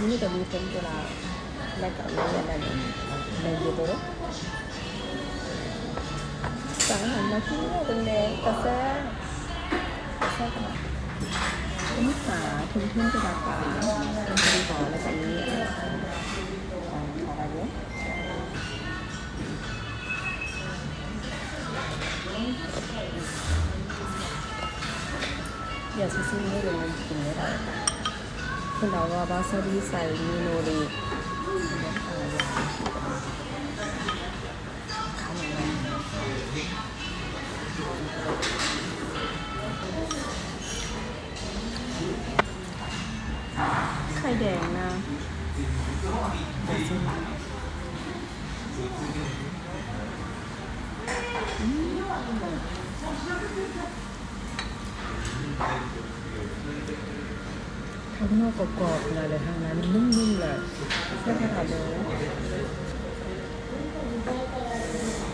ມີແຕ່ມີເທັມປຸລາ ແລ້ວກໍມີອັນນັ້ນ ແມ່ນຢູ່ໂຕເດ້. ສັ່ງອາຫານມາກິນເນາະ ເບິ່ງແດ່ ຕາແຊບ ຕາແຊບຂະໜາດ. ມີປາ ເທັມໆ ເປັນປາ ເທັມໆ ປາ ແລ້ວກໍມີ ເອີ ເອີ ອາຫານເນາະ. ຢາກຊິຊື້ເມນູກິນໄດ້ ເພິ່ນເອົາວ່າວາຊາບິໃສ່ເມນູນີ້ ໄຂ່ແດງນະ ອືມ ຂ້າງນອກກໍກອບນະ ແລະ ຂ້າງໃນມັນນຸ້ມໆ ແຫຼະ ແຊບຂະໜາດເລີຍ.